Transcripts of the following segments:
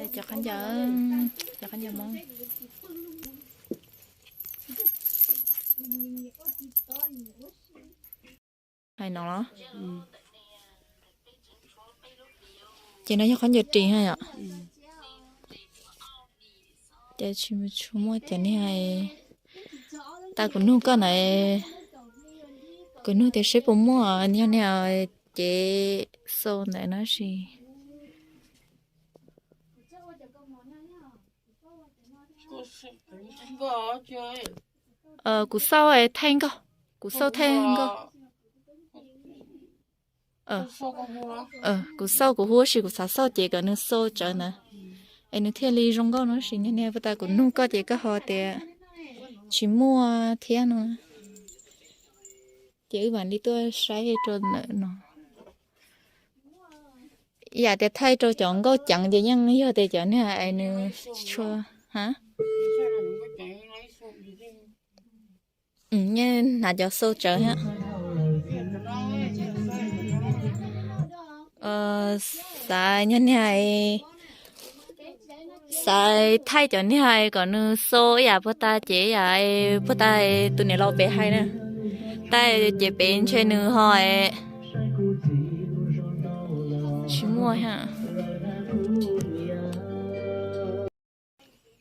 Cov khaub ncaws, cov khaub ncaws Hmoob. Hais no los? Ces no yog khaub ncaws ris ha yom? Ces tsis tshua muaj cov niag, tas kuv nug koj na, kuv nug tias seb puas muaj yog niag cev xau ntawd no si. Kuv xauj thaij nkauj, kuv xauj thaij nkauj. Kuv xauj kuv hu ua si kuv xav xauj ces kom nws xau tsawv ntawd es nws thiaj li zoo nkauj no si. Niag niag puag ta kuv nug koj ces koj ho tias tsis muaj thiab no. Ces wb mam li tuaj saib rau ntawm no. Yam tias thaij rau cov nkauj ceev ces yeej yog tias cov niag es nws tsis tshua, ha, yeej hnav cov xau tsawv thiab. Xav niag, xav thaij cov niag kom nws xau ib yam puag ta ces ib yam puag ta tus niam laus pem hais na, tab ces pem ntshe nws ho tsis muaj thiab.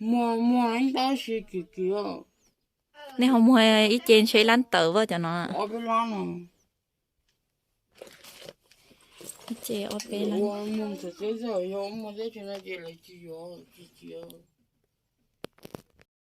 Muag, muag tab sis kim kim. Nej ho muag ib ce ntshe ib lab tawm vaj cov no. Ib ce ob peb lab. Muag teb zog, yog muag teb chaws no ces lawv tsis yuav, tsis txiav.